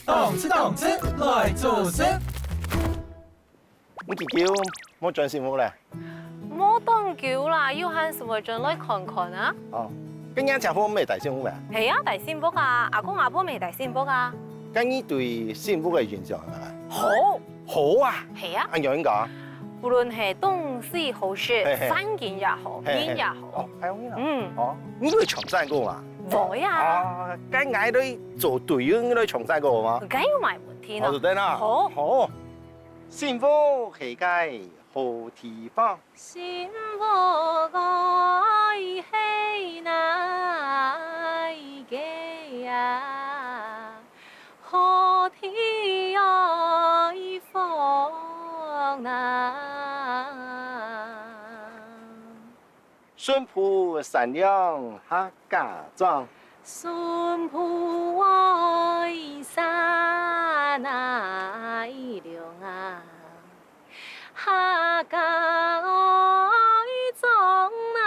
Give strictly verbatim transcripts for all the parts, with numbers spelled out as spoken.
動次動次來做事。你幾久無轉新屋咧？無當久啦，有閒時會轉來看看啊。哦，該若姐夫毋係戴新屋咩？係啊，戴新屋啊，阿公阿婆毋係戴新屋啊。該你對新屋个印象係麼个？好。好啊！係啊。恁樣講？無論係東西好食，嘿嘿。環境也好，嘿嘿。人也好。哦，還有人啊？嗯。哦，你會搶佔過嗎？會啊。啊，該𠊎來做隊友，你來搶佔過嗎？該有麼个問題呢？好，就對啦。好。好。新屋係个好地方。新屋愛係哪一个啊？好地愛放哪？ 順畝善良客家莊。順畝愛善良啊，客家愛莊啊。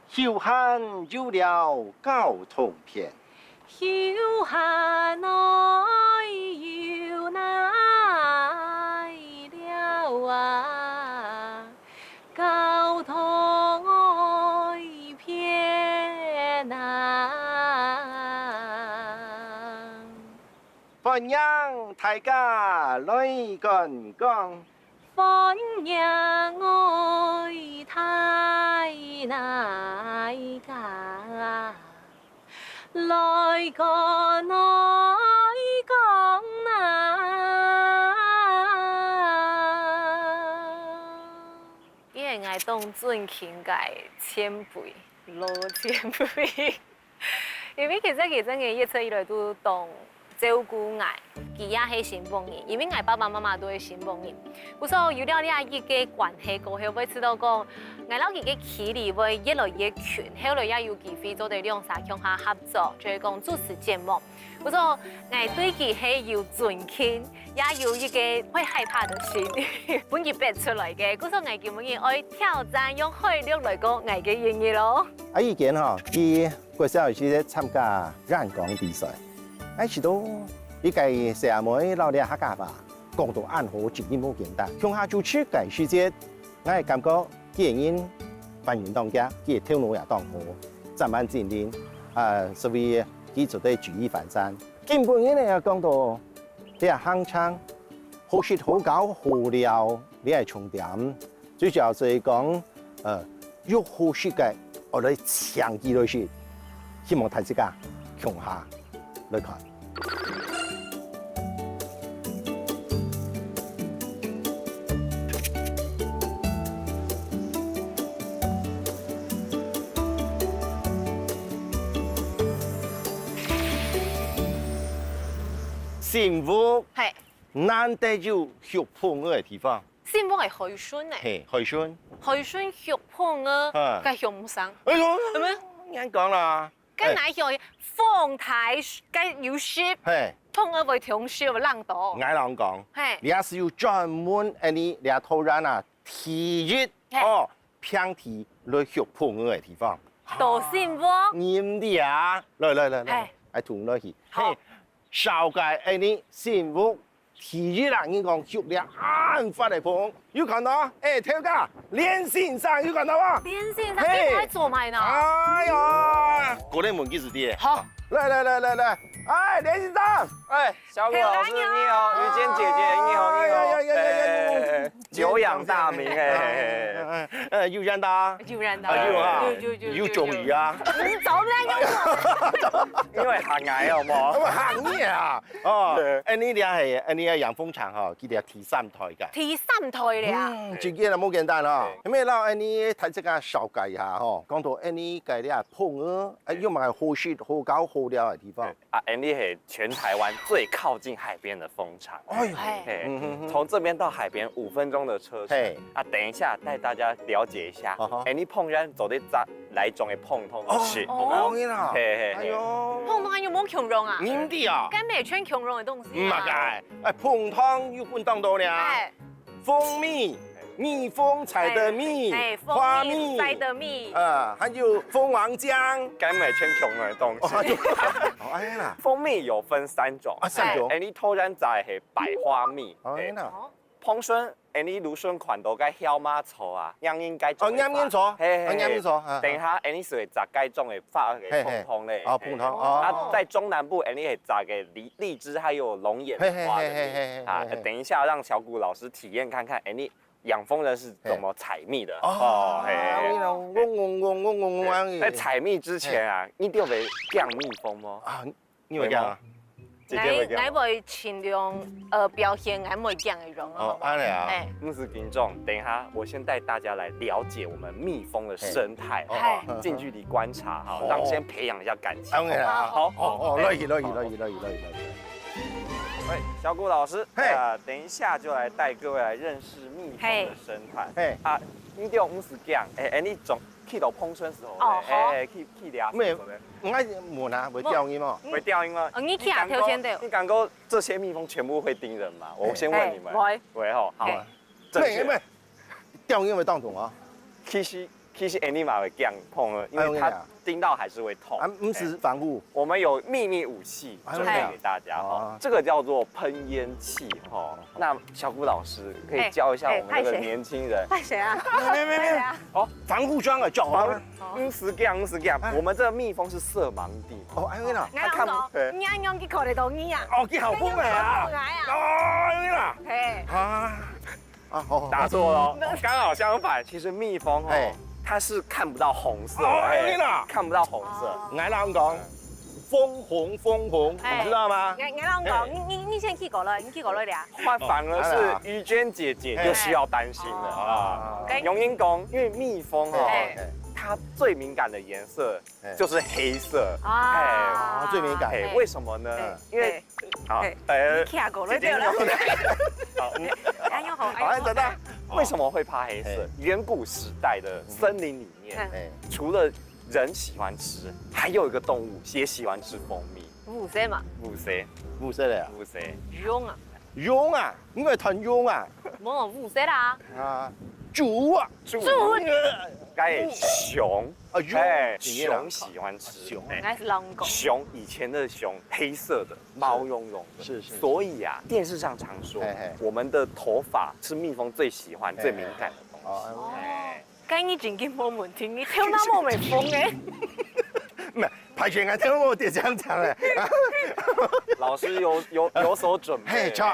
休閒有了交通便。 休閒愛有哪了啊，交通愛便啊。歡迎大家來觀光。 歡迎愛大家來觀來講啊。因為𠊎當尊敬个前輩，老前輩。 因為其實佢真个一直以來都當照顧𠊎，佢也係新屋人，因為𠊎爸爸媽媽都係新屋人。故所有了這一個關係過後，會知道講，𠊎摎佢个距離會越來越近，後來也有機會做得兩儕共下合作，就係講主持節目。故所𠊎對佢係有尊敬，也有一個會害怕的心，分佢逼出來个。故所𠊎今晡日愛挑戰用海陸來講𠊎个英語咯。啊，以前吼，佢 國小个時節參加演講比賽，𠊎試著一個細阿妹摎這客家話講到恁好，真經無簡單。共下主持个時節，𠊎感覺佢个人反應當遽，佢个頭腦也當好，掌握精靈，啊，所以佢做得舉一反三。今晡日呢，講到這行程，好食好搞好尞，這个重點。 最主要就係講，呃，有好食个，𠊎來請佢來食，希望大自家共下來看。新屋，係。難得有畜蜂仔个地方。 新屋个海脣呢？係，海脣。海脣畜蜂仔，哈。該畜毋生。哎喲，係無？恁講啦。該哪有風颱，該有時，係。蜂仔會停息，會冷著。𠊎摎你講，係。這係有專門恁呢，這桃園啊，第一，係。哦，平地來畜蜂仔个地方。到新屋。人的啊，來來來來，係。來同你來去。好。係，紹介恁呢新屋 第一啊，人講畜這恁闊个蜂，有看著？哎，頭家，連先生有看著無？連先生，嘿。你在做麼个呢？哎呀，過來問佢就知。好。來來來來來，哎，連先生。哎，小虎老師，你好，雨娟姐姐，你好，你好。哎呀呀呀呀呀。哎，久仰大名，哎。哎，有仰大。有仰大。啊，有啊。有有有有有。有中意啊。你早就在用我。因為行業好無？我行業啊。 哦，對。恁呢這係，恁呢个養蜂場吼，佢這第三代个。第三代了啊。嗯，真个啦，無簡單哦。對。後尾摎恁呢大自家紹介一下吼，講到恁呢个這蜂仔，哎，對。有麼个好食、好搞、好尞个地方？對。啊，恁呢係全台灣最靠近海邊的蜂場。哎喲。哎。嘿，嗯哼哼。從這邊到海邊五分鐘的車程。嘿。啊，等一下帶大家了解一下，哦吼。恁呢蜂仔做得摘哪種个蜂糖食。哦，哦。當然啦。嘿嘿嘿。哎喲。蜂糖有無共樣啊？人的啊。該毋係全共樣个東西嘛。毋係个，哎，蜂糖有分當多呢。哎。蜂蜜、蜜蜂採的蜜，哎，花蜂蜜蜜，摘的蜜，啊，還有蜂王漿。該毋係全共樣个東西。哦，就哦，哎呀啦，蜂蜜有分三種，啊，三種哎，你頭先摘个係百花蜜，哦，哎哎啦，哦，旁邊，哎，你路上看到个香茅草啊，娘人該種哦，娘人草，嘿嘿嘿哦，娘人草啊，等一下，哎，你係會摘該種个花个嘿嘿蓬蓬嘞，哦，蓬蓬啊，哦，在中南部，哎，你會摘个荔荔枝，還有龍眼嘿嘿花的嘿嘿嘿蜜啊嘿嘿，等一下讓小古老師體驗看看，哎，你養蜂人是怎麼採蜜的哦哦，嘿嘿嘿。哎呀，嗡嗡嗡嗡嗡嗡，在採蜜之前啊，你有會驚蜜蜂嗎？啊，你有驚啊？姐姐會驚嗎？我我會盡量呃表現我袂驚个樣哦，啊。安尼啊，哎，毋使緊張，等一下我先帶大家來了解我們蜜蜂的生態，哦嗨好不好？近距離觀察哈，哦讓先培養一下感情。安尼啊，好哦哦，落去落去落去落去落去落去，哎，小古老師，嘿啊，等一下就來帶各位來認識蜜蜂的生態。嘿，啊，你對毋使驚，哎哎，你總去到碰春時候，哦好哎哎，去去聊沒有什麼的，我問啊，會掉音哦。會掉音嗎？哦，你去啊，頭先對。你感覺這些蜜蜂全部會叮人嗎？我先問你們。哎，會吼，好嘿，正確。沒沒，掉音會當中啊。其實其實 Andy 嘛會驚碰啊，因為它叮到還是會痛。啊，毋使防護。我們有秘密武器哎準備給大家哦哦，這個叫做噴煙器哦。那小古老師可以教一下我們這個年輕人。派誰啊？沒沒沒沒，派誰啊？防護裝啊，叫好了。毋使驚，毋使驚，我們這個蜜蜂是色盲地。哦，安尼啦。我同你講，你恁樣佢看得到你啊？哦，佢好風的啊。你看得到我啊？哦，安尼啦。嘿，啊啊，好。打錯了，剛好相反。其實蜜蜂哦哎，它是看不到紅色，哦哎哎啦看不到紅色。哦我來講，蜂紅蜂紅，哎你知道嗎？你你同你講，你你你先去過來，你去過來了。它反而是于娟姐姐就需要擔心了啊。哎容易講，因為蜜蜂哦，哎它最敏感的顏色哎就是黑色。啊哎，最敏感哎，為什麼呢？因為好，哎呃，你去過來對了。好，嗯哎呦好，好，哎，等等，为什么会怕黑色哎？远古时代的森林里面，嗯哎，除了人喜欢吃，还有一个动物也喜欢吃蜂蜜。烏色嘛，烏色，烏色的啊，烏色。羊啊，羊啊，你會彈羊啊？無烏色啦。啊，豬啊，豬豬，哎，熊，啊，羊，哎，怎麼樣熊喜欢吃熊哎還係狼狗。熊，以前的熊黑色的，毛茸茸的，是是是所以啊，电视上常说嘿嘿，我们的头发是蜜蜂最喜欢、嘿最敏感的东西。哦哎，該你正經無問題，你頭那毛會紅誒。沒，拍拳啊，聽我得這樣講嘞。老師有有有所準備，嘿，巧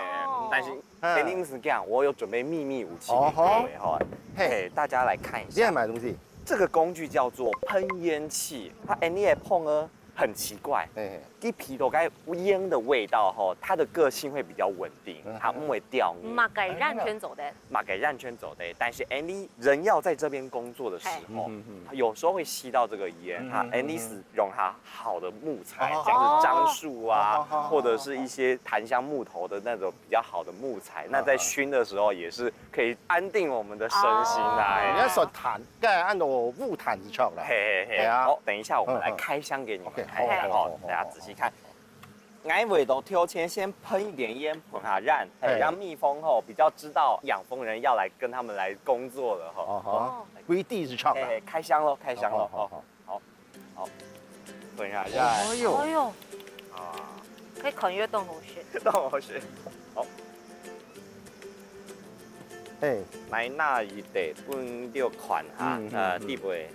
但是嗯肯定是這樣，我有準備秘密武器給各哦吼位哈。嘿嘿，大家來看一你還下，買東西？這個工具叫做噴煙器，它 N E 碰呢很奇怪，嘿嘿，一鼻頭該煙的味道哈，它的個性會比較穩定嗯，它不會掉膩。麼个完全做得。嘛，給完全做得，但是 N E 人要在這邊工作的時候嗯，嗯有時候會吸到這個煙，嗯它嗯 N E 是用它好的木材，哦像是樟樹啊，哦哦哦或者是一些檀香木頭的那種比較好的木材，那在燻的時候也是可以安定我們的身心啊。哦你要說彈，該按照烏炭就著了。嘿嘿嘿，對啊好，等一下我們來開箱給你們看一下哈嗯嗯，OK，好好好好大家仔細看。𠊎會到頭前先噴一點煙，噴下煙，嘿嘿，讓蜜蜂吼比較知道養蜂人要來跟他們來工作了吼。哦吼，歸地就著了。嘿，開箱嘍，開箱嘍，好好吼，好，好，噴下煙，哎呦，哎呦，啊，可以看越動好些。讓我先，好，哎，來拿一塊分你看哈嗯，呃，嗯弟妹，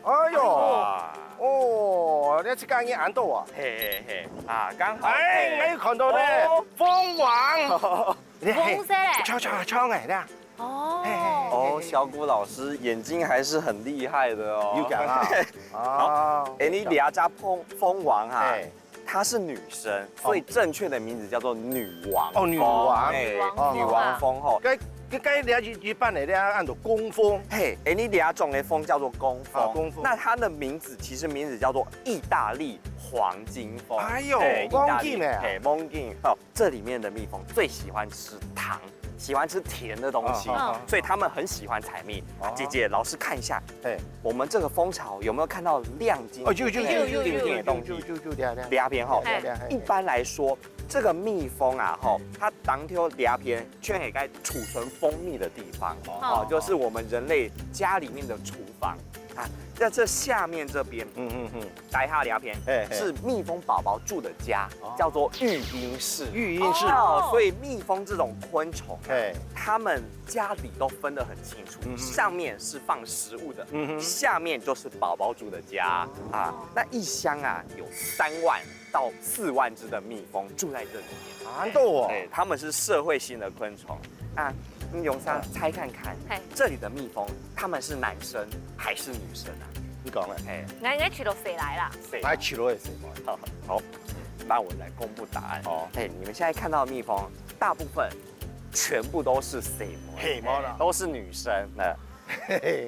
哎呦，哇，哦，你這個你按到啊？嘿嘿嘿，啊，剛好，哎，嘿你看到呢哦，蜂王，紅色嘞。敲敲敲哎，這樣。哦。哦，小古老師眼睛還是很厲害的哦。有講啊？哦，哎，你這隻蜂蜂王哈哎，她是女生，所以正確的名字叫做女王。哦，女王，哎，哦女王蜂吼。該該該你一般的咧，按照工蜂，嘿，哎，你這種的蜂叫做工蜂，啊工蜂那它的名字其實名字叫做意大利黃金蜂。哎呦嘿黃金的啊嘿，黄金哦。这里面的蜜蜂最喜欢吃糖，喜欢吃甜的东西，啊啊啊所以他们很喜欢采蜜。哦姐姐，老师看一下，哎，我们这个蜂巢有没有看到亮晶晶？哦，有有有有亮晶晶的东西。有有有有，對啊對啊，第二边哈，對啊對啊，一般来说，这个蜜蜂啊，吼，它当天两片全是该储存蜂蜜的地方，哦，就是我们人类家里面的厨房啊。在这下面这边，嗯嗯嗯，打一下聊天，是蜜蜂宝宝住的家，叫做育婴室。育婴室，哦，所以蜜蜂这种昆虫，哎，它们家里都分得很清楚，上面是放食物的，下面就是宝宝住的家啊。那一箱啊有三万到四万只的蜜蜂住在这里面。蛮多哦。哎，它们是社会性的昆虫。那你用上猜看看，这里的蜜蜂，它们是男生还是女生啊？你讲了，哎，应该应该取到谁来啦？谁？来取到谁嘛？好，好，那我来公布答案。哦，哎，你们现在看到的蜜蜂，大部分全部都是谁嘛？嘿，没了，都是女生。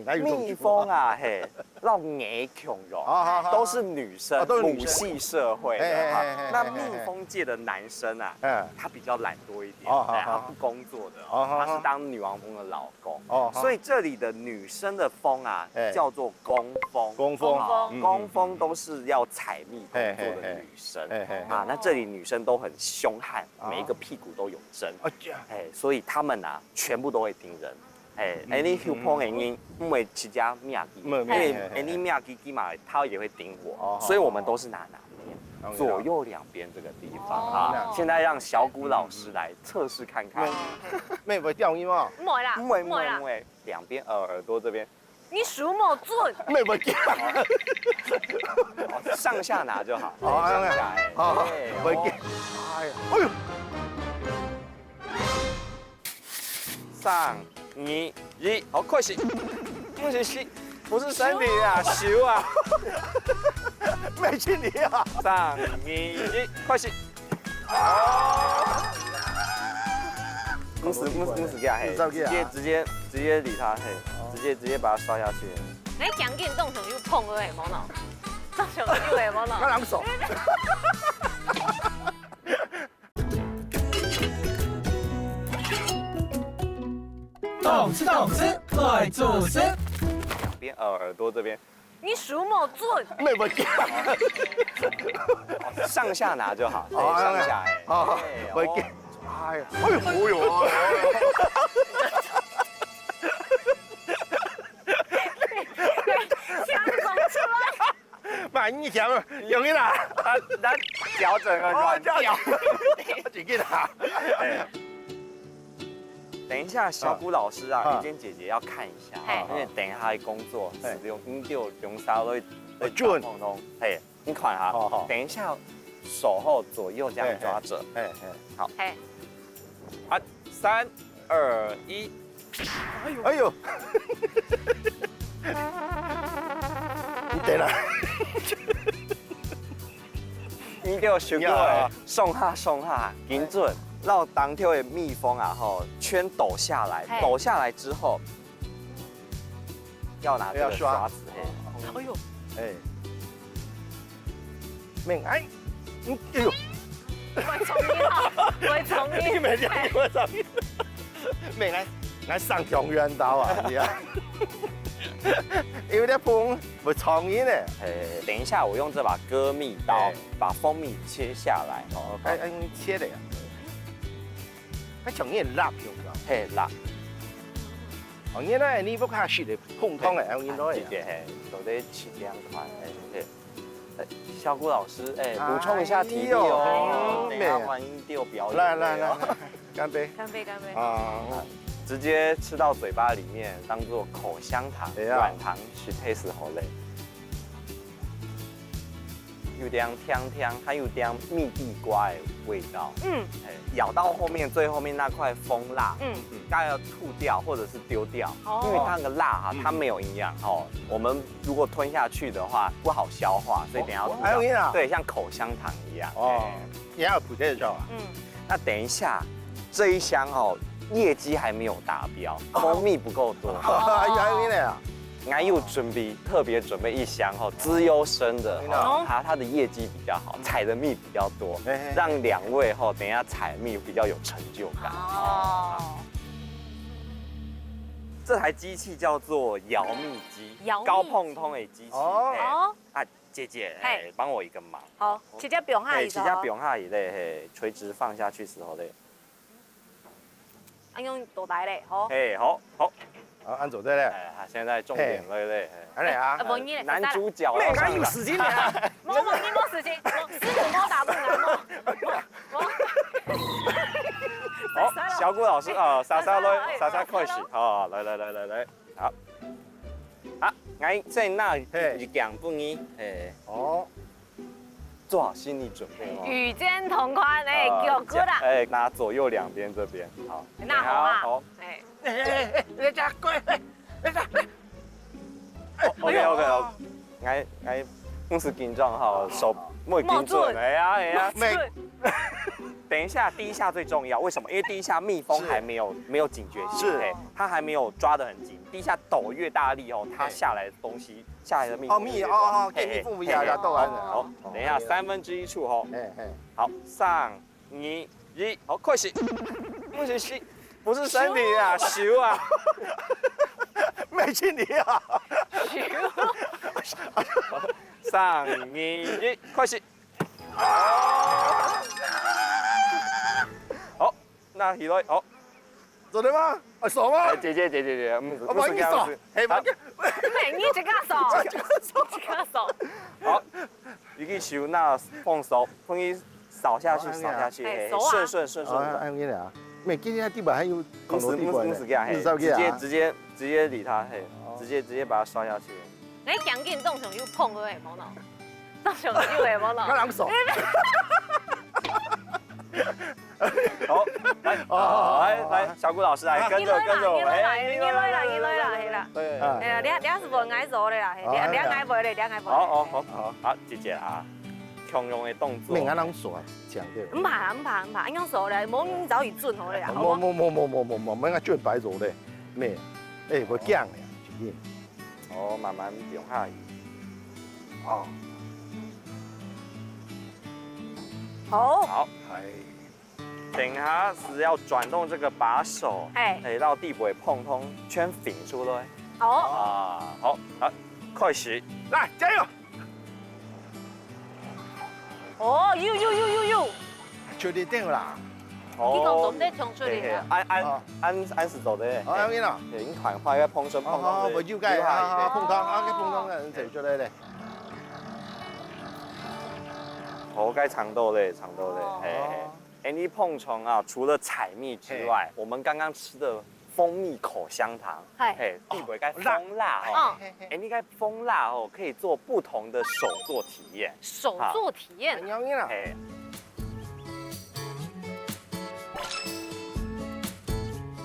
那蜜蜂啊，嘿，老矮穷肉，都是女生，都是女生，母系社会的哈。那蜜蜂界的男生啊，嗯，他比较懒惰一点，哦，他不工作的，哦，他是当女王蜂的老公，哦，所以这里的女生的蜂啊，叫做工蜂，工蜂，工蜂都是要采蜜工作的女生啊。那这里女生都很凶悍，每一个屁股都有针，哎，所以他们啊，全部都会叮人。 哎，恁樣凶暴个人，毋會直接命佢，因為恁樣命佢，佢嘛，他也會叮我，所以我們都是拿哪邊，左右兩邊這個地方啊。現在讓小古老師來測試看看。妹會掉音嗎？毋會啦，毋會，毋會，毋會，兩邊耳耳朵這邊，你手無準，妹會掉，上下拿就好，哦，上下，好，會掉，哎呀，哎呦。 三、二、一，好，開始。不是，不是身體啊，手啊。沒氣力啊。三、二、一，開始。毋使，毋使，毋使驚，嘿，直接，直接，直接理他，嘿，直接，直接把它刷下去。哎，講緊動手又碰了，嘿，無腦。動手又，嘿，無腦。我兩手。 動次動次來做事。兩邊耳耳朵這邊，你手無準，妹會掉，上下拿就好，對，上下，哎，哦，會掉，哎呀，哎呦，哎呦，哎呦。 慢一點，容易啦。他他調整了軟調，緊緊啦。等一下，小古老師啊，雨娟姐姐要看一下，因為等一下的工作是用音調用啥都會會準通通。嘿，你看哈，等一下手後左右這樣抓著，哎哎，好，嘿，啊，三二一。 哎呦，你等啦。你給我學過哎，送哈送哈，緊準，讓當跳的蜜蜂啊吼，全抖下來，抖下來之後，要拿這個刷子，哎呦，哎。 明，哎，嗯，哎呦，會重音啊，會重音。你沒講，你會重音。明，哎，來上中原刀啊，你啊。因為這蜂會重音呢。哎，等一下，我用這把割蜜刀把蜂蜜切下來。哦，哎，哎，你切的呀？它重音很辣，有沒有？嘿，辣。哦，原來你不怕死的，碰碰的，哎，你都會。對對，嘿，都得切這樣款，哎，嘿。 小古老師，哎，補充一下體力哦，等一下換你丟表演。來來來，乾杯！乾杯乾杯！啊，直接吃到嘴巴裡面，當做口香糖、軟糖去 taste 好嘞。有點甜甜，還有點蜜地瓜的味道。嗯，咬到後面最後面那塊蜂蠟，嗯，大概要吐掉或者是丟掉，因為它那個蠟哈，它沒有營養哦。我們 如果吞下去的話不好消化，所以等一下要吐掉。還有營養？對，像口香糖一樣。哦，也有補這種啊。嗯，那等一下這一箱哦，業績還沒有達標，蜂蜜不夠多。還有營養啊？還有準備特別準備一箱哦，資優生的哦，它它的業績比較好，採的蜜比較多，讓兩位哦等一下採蜜比較有成就感。哦。這台機器叫做搖蜜機，搖蜜機。高膨風的機器。哦。哎，哦。啊，姐姐，嘿。哎，幫我一個忙。好，直接放下去。哎，直接放下去咧，嘿，垂直放下去時候咧。啊，用倒帶咧，吼。嘿，好，好。好，恁樣做得咧。哎，他現在重點來咧，嘿。哎。恁樣啊。啊，無你咧，男主角要上場。沒有時間了。無，無，你無時間，無，師傅無打算啊，無，無，無。好，小古老師，啊，莎莎來，哎，莎莎開始，哎，好，來，來，來，來，來。 好，好，𠊎先拿，嘿。一件分你，嘿。哦。做好心理準備哦。與肩同寬，哎，啊，腳骨啊。這樣，哎，拿左右兩邊這邊，好。拿好啊。好。哎。哎，哎，哎，哎，這樣，哎，哎，這樣，哎。哦，OK，OK，OK。哎呦。哎，哎，毋使緊張哈，手莫緊張，莫緊。哎呀，哎呀。莫緊。等一下，第一下最重要，為什麼？因為第一下蜜蜂還沒有，是。沒有警覺性，是。哎，它還沒有抓得很緊。 第一下抖越大力哦，它下來的東西，下來的蜜蜂就越多。哦，蜜，哦，哦，嘿，嘿，蜜蜂不一樣，嘿，嘿。要抖完了。好，哦，等一下，哦，三分之一處吼。嘿，嘿。好，三、二、一，好，開始。不是，不是身體啊，手啊。沒氣力啊。三、二、一，開始。好， 拿起來，好。做得嗎？啊，爽嗎？哎，姐姐，姐姐，姐姐，嗯，哦，不是這樣子。不好意思哦。嘿，好。不好意思。哎，你這個手，這個手。好，你可以手拿放手，放你掃下去，哦，掃下去，哎呀。嘿，手啊。順順順順的。哦，恁樣啊。沒，今天地板還有，不是，不是，不是這樣，嘿，你知道嗎？直接，直接，直接理它，嘿，哦。直接，直接把它刷下去。哎，趕緊動手又碰，對不對？沒有呢。動手又，哎，沒有呢。那兩手。好，來，哦，來，來，小古老師來，跟著，你來啦，跟著我，你來啦，哎，你來啦，你來啦，嘿啦。對。哎呀，你，你是無愛做的啦，嘿，你，你愛做的，你愛做的。好，好，好，好，好，姐姐啊，共樣的動作。免恁樣說啊，講對。毋怕啦，毋怕，毋怕，恁樣做咧，無你早已準好咧啦，好無？無，無，無，免啊，準備做咧，咩？哎，會驚的，姐姐。哦，慢慢放下去。哦。好。好。哎。 等一下是要轉動這個把手，嘿。哎，讓地板膨風圈反出來。哦。啊，好，好，開始。來，加油！哦，有，有，有，有，有。就你定啦。哦。你講做得衝出來啊。嘿，嘿，恁，恁，哦。恁，恁係做得。哦，恁樣啊。對，你看，看，該膨風，哦，哦，膨風，對，我有該，有下去，啊，膨風，啊，該膨風，恁樣做出來咧。哦，該長到咧，長到咧，哦。嘿，嘿。 哎，你膨風啊，除了採蜜之外，嘿。我們剛剛吃的蜂蜜口香糖，嘿。嘿，地板該蜂蠟哦。哦。哎，你該蜂蠟哦，可以做不同的手作體驗。手作體驗？哈。嘿。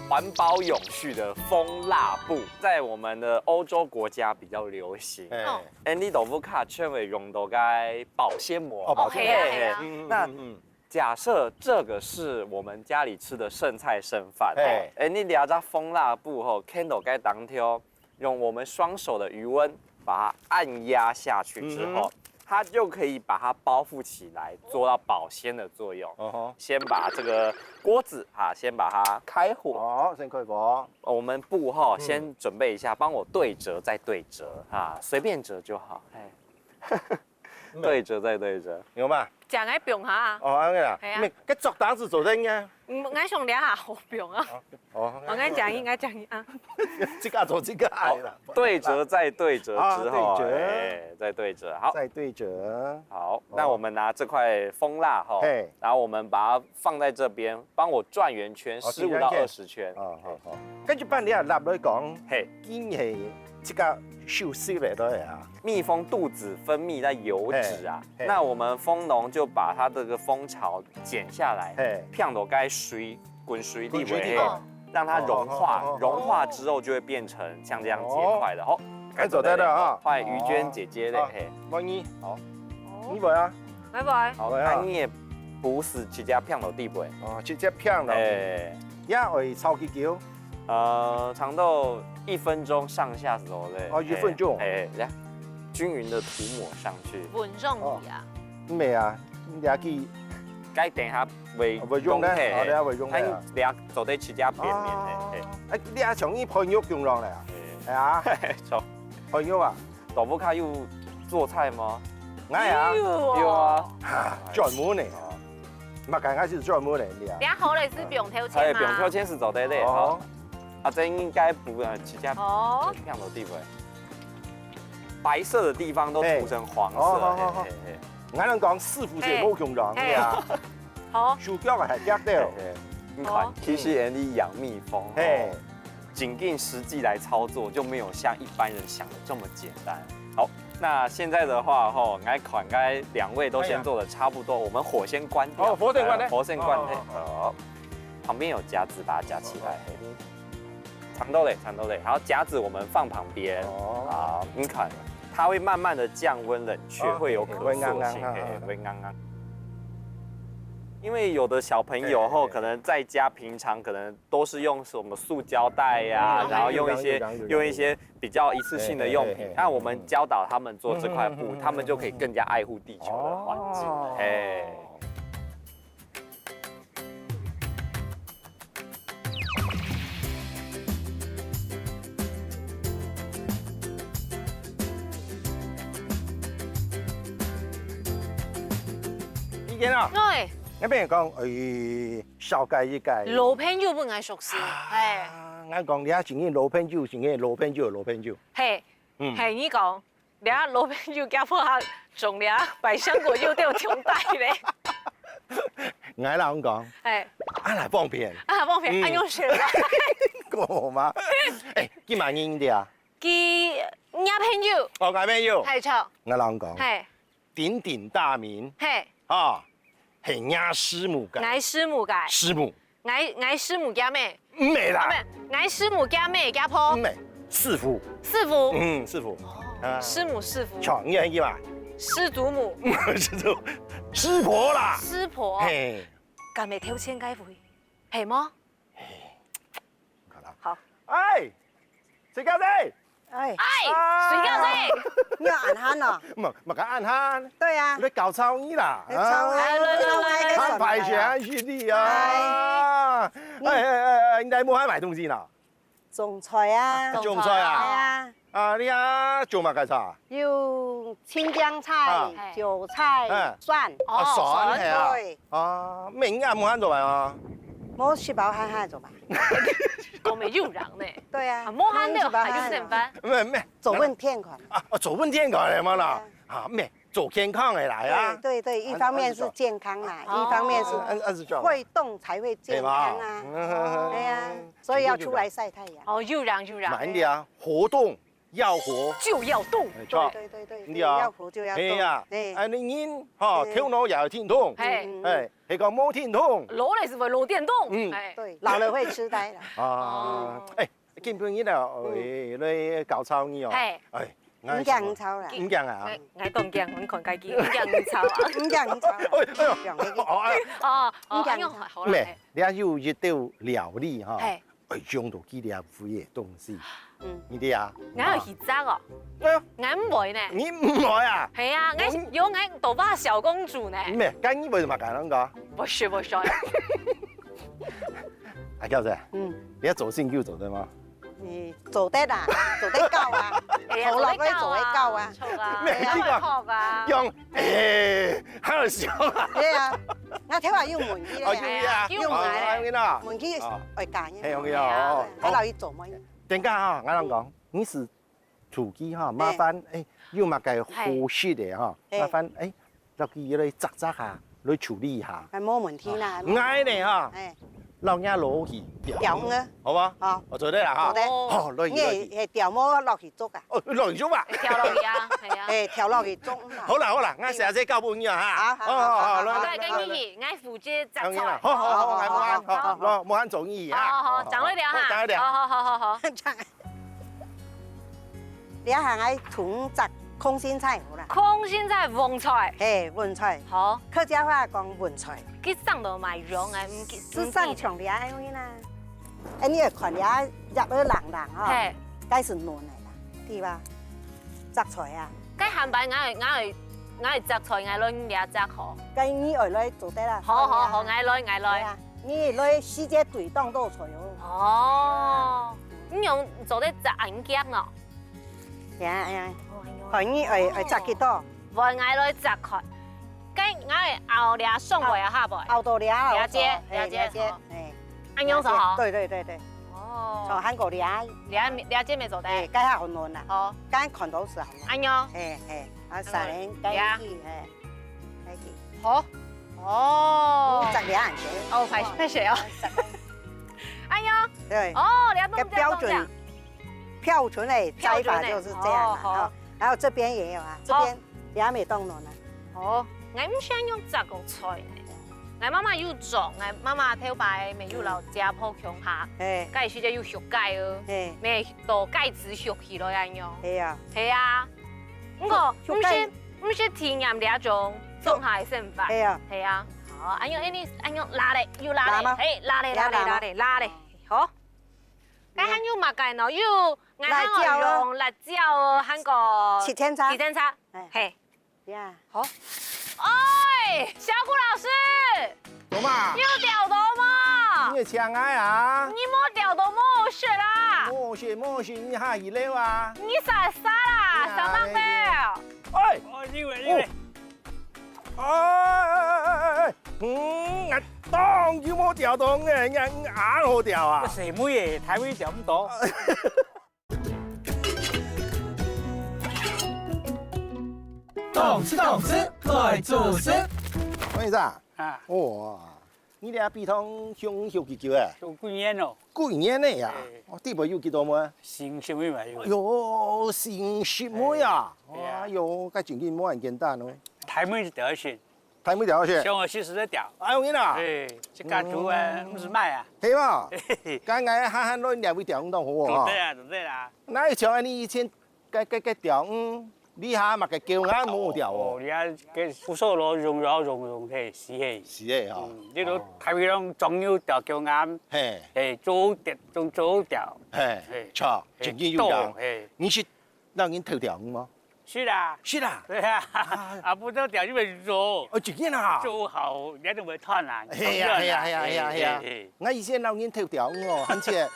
環保永續的蜂蠟布，在我們的歐洲國家比較流行。嘿。哦。哎，你豆腐卡全會用到該保鮮膜。哦，保鮮膜。哦，嘿啊，嘿啊。嘿，嗯，嗯，那嗯，嗯。 假設這個是我們家裡吃的剩菜剩飯，嘿。哎，你這隻蜂蠟布吼，看到該當中，用我們雙手的餘溫把它按壓下去之後，嗯哼。它就可以把它包覆起來，做到保鮮的作用。嗯哼。先把這個鍋子啊，先把它開火。哦，先開火。我們布哈，嗯。先準備一下，幫我對折再對折啊，隨便折就好。嘿。 對折再對折。有嗎？講愛放下啊。哦，恁樣啊。係啊。該，該竹擔子做得啊。嗯，𠊎想這下好放啊。哦，哦，𠊎講你，𠊎講你啊。這個做這個愛啦。對折再對折之後，啊，對折。哎，再對折，好。再對折。好，哦。那我們拿這塊蜂蠟吼，嘿。然後我們把它放在這邊，幫我轉圓圈，哦，十五到二十圈。哦，好，好。跟住辦理啊，立來講，嘿。今係 這個休息咧，對啊。蜜蜂肚子分泌的油脂啊，嘿，嘿。那我們蜂農就把它這個蜂巢剪下來，嘿。放到該水，滾水裡面，滾水裡面。讓它融化，哦，哦，哦，哦。融化之後就會變成像這樣結塊的。哦。好，該做得了啊。換於娟姐姐咧，哦。嘿。換你。好。你會啊？拜拜。好，來啊。啊，你也不是直接放到地板。哦，直接放落去。哎。也會炒幾久？ 呃，差不多一分鐘上下左右。哦，一分鐘。哎，哎，來，均勻的塗抹上去。穩重一點啊。哦，毋係啊，你這去該等下會會用呢嘿，哦等下會用呢它這做得直接片面的，哦嘿。哎，你還像一朋友共樣了呀？哎呀，走，朋友啊，豆腐卡有做菜嗎？哎呀，有啊，啊，專門的，嘛，剛開始專門的，你啊等，下好了是不用挑哎，钱嘛。不用挑钱是做得的，哦好。啊，這應該不呃，直接哦，這樣的地方，白色的地方都塗成黃色，嘿哦好好好嘿嘿嘿。我跟你講，師傅這無共樣，嘿你啊，好，手腳還夾到，嘿，你看，其實人家養蜜蜂，嘿哦，緊跟實際來操作，就沒有像一般人想的這麼簡單。好，那現在的話，吼，來看，應該兩位都先做的差不多，我們火先關掉。哦火先關掉呃火先關掉。哦哦好，旁邊有夾子，把它夾起來。長豆嘞，長豆嘞，然後夾子我們放旁邊。哦啊，你看，它會慢慢的降溫冷卻，哦會有可塑性，會硬硬嘿，會硬硬。因為有的小朋友吼，嘿可能在家平常可能都是用什麼塑膠袋呀、嗯然後用一些有有有有用一些比較一次性的用品嘿嘿嘿嘿，那我們教導他們做這塊布嗯嗯嗯，嗯他們就可以更加愛護地球的環境。哦嘿。意見啊，哎，那邊講，哎，紹介一個，老朋友本來熟識，哎，啊，我講你還真个老朋友，真个老朋友，老朋友，嘿，嗯，嘿，你講，人家老朋友家婆下種了百香果又掉穷带嘞，我老公講，哎，啊，來方便，啊，方便，嗯哎，用选了，夠嗎？哎，今晚你的啊，佢伢朋友，哦，我朋友，嗨，巧，我老公講，嘿，鼎鼎大名嘿，啊，係伢師母个，𠊎師母个，師母，𠊎，𠊎師母家妹，毋係啦，啊，毋係，𠊎師母家妹家婆毋，係，師傅，師傅，嗯，師傅，啊師母師傅，像你很意嘛，師祖母，師傅，師婆啦，師婆，嘿，敢會挑選該位，係無？看啦，好，哎，徐小姐，哎，哎，徐小姐，你有暗喊哦？莫莫个暗喊，對啊，你搞吵你啦，你吵我，來來來來來吵我啊，歹勢啊，是你啊，哎哎哎哎，你來武漢買東西啦？種菜啊，種菜啊，係啊，啊，你啊，種麼个菜？有青江菜啊、韭菜嗯、蒜，啊，蒜係啊，對，啊，明啊，武漢做麼个啊？無食飽閒閒做嘛。講明有人呢，對啊，啊，無閒了，無食飽還有點閒閒。飯，毋毋，做份健康。啊，哦，做份健康个嘛啦，啊，毋，做健康个來啊，對對，一方面是健康啦，哦一方面是啊啊是這樣，會動才會健康啊。對吧？對啊，所以要出來曬太陽。哦，有人有人，慢一點啊，活動要活，就要動，沒錯，對對對，對啊要活就要動。係啊，哎，啊，你人吼，頭腦也要停動，嘿，嗯哎，係講無停動，老了是會老電動，嗯哎，對，老了會痴呆了。啊，哎，今晡日啊，哎，來搞吵你哦，嘿，哎，你講吵啦，你講啊，哎，哎，當講，你看該句，你講吵啊，你講吵啦，哎哎呦，講那個哦哎，哦哦，你講哎呦，好了，咩哎，你有一兜料理哈，嘿，哎，用到佢這位个東西，嗯，你知啊？𠊎有去摘哦對啊，，𠊎毋會呢，你毋會啊？係啊，𠊎有𠊎豆花小公主呢，咩，該你為什麼敢講？不是不是，阿嬌姐，嗯，你要做新舊做得嗎？你做得啊，做得搞啊，哎呀，頭腦可以做得搞啊。做得搞啊，咩做得搞啊，用，哎，還有笑啊？對啊，那頭下又問佢哦，咧，有呀，有啊哦，有啦。問佢哦愛揀，嘿，OK哦，還老一做麼？等下哈，我同你講，你係廚師哈，麻煩，哎，有麼个好食个哈，嘿麻煩，哎，落去來摘摘下，來處理一下。哎，無問題啦。𠊎呢哈，哎，落若落去調呢？好吧？好，我做得啦哈。做得好，落去你落去。係調無落去捉啊？哦，落去捉啊。跳落去啊，係啊，哎，調落去捉嘛。好啦好啦，𠊎寫這教本你啊哈。好好哦好，好來好，該你去，𠊎負責摘菜，好好好，來，好慢慢，好好，來，慢慢做你啊。好好好，掌握了哈，好，掌握了。好好好好好，這樣，你還愛同摘空心菜好啦。空心菜、蕹菜，嘿，蕹菜，好，客家話講蕹菜，佢生到蠻樣哎，毋記係生像這樣个啦。哎，你也看這葉仔冷冷哈，嘿，該係嫩个啦，對吧？摘菜啊，該下擺𠊎會𠊎會，𠊎愛摘菜，𠊎來你這摘好。該你愛來做得啦。好好好，𠊎來，𠊎來。對啊，你來時節對當多菜哦。哦，你用做得摘恁遽呢？呀呀，看你愛愛摘幾多。 換𠊎來摘看。該𠊎愛拗這上背啊下背？拗到這啊，了解，了解，了解，好。哎，恁樣就好。對對對對，哦，像韓國這，這這節乜做得。哎，該下好嫩啊，好，該看到係好嫩。恁樣。哎哎，啊，三人該一，哎，該一。好。哦，摘這樣子。哦，歹勢歹勢哦。恁樣。對，哦，這東西標準，標準的摘法就是這樣啊。哦，好。然後這邊也有啊，這邊 也袂當嫩啊。哦，𠊎毋識用摘過菜呢。𠊎媽媽有種，𠊎媽媽頭擺乜有摎姐婆共下，係，該時節有畜雞哦，係，乜到雞子畜起來恁樣。係啊，係啊，毋過毋識毋識體驗這種種下个生活。係啊，係啊，好，恁樣恁樣恁樣拉咧，又拉咧，係，拉咧拉咧拉咧拉咧，好。該還有麼个呢？有，𠊎還愛用辣椒哦，還過七層塔，七層塔，係。 呀，好。哎，小古老師，做麼？你有釣到無？你會請𠊎啊？你無釣到無好食啦！無好食，無好食，你下去撈啊！你傻傻啦，上當了！哎，哦，因為因為，哎哎哎哎，嗯，𠊎當久無釣到，𠊎𠊎恁好釣啊！細妹仔，大妹釣毋到。 當食當食，來做事。王先生，啊，哇，你這醃湯香香幾久誒？香幾年咯。幾年了呀？哦，底背有幾多妹？成十妹嘛有。哎喲，成十妹啊！哎呀，哎喲，該真經無恁簡單哦。大妹就釣一線， 大妹釣去。像我四十歲釣。哎，有影啊。哎，這家族啊，毋使賣啊。係無？該𠊎閒閒來這位釣當好啊。做得啊，做得啊。哪有像你以前該該該釣，嗯，你下麼个狗眼無釣哦？哦，你看，該不受羅榮耀榮榮嘿，是嘿。是嘿哈。嗯，你都大尾龍終於釣狗眼，嘿，嘿，做釣，做做釣，嘿，嘿，著，嘿，真經有影。嘿，你是摎人偷釣無？ 是啦。是啦。對啊，啊，啊，毋得釣就會做。哦，真个啊。做好，你都會斷啊。係啊，係啊，係啊，係啊，係啊。嘿，嘿，嘿。𠊎以前摎人偷釣魚哦，而且，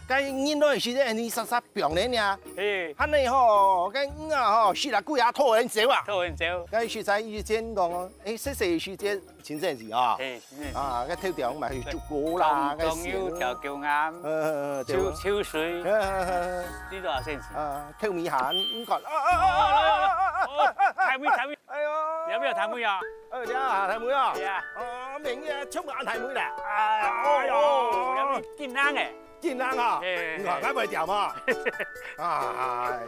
該人來時節，你煞煞放人呀。嘿。恁呢吼，該魚啊吼，死啦，歸下拖人走啊。拖人走。該實在以前講哦，誒，細細時節， 真正是啊。嘿，真正是。啊，該偷釣嘛係竹篙啦，當，該船。當有條狗眼，嗯，嗯，嗯，對。抽，抽水，嗯，嗯，嗯，嗯。你多少centi？啊，偷米行，你看，啊，啊，啊，啊，啊，啊，啊，哦，大尾，大尾。哎喲。你有沒有大尾啊？哎，你啊，大尾啊。對啊。哦，明年全部恁大尾啦。哎，哎喲，哦，有緊張誒。 緊張啊！嘿，嘿，你看，嘿。𠊎會釣嘛。哎。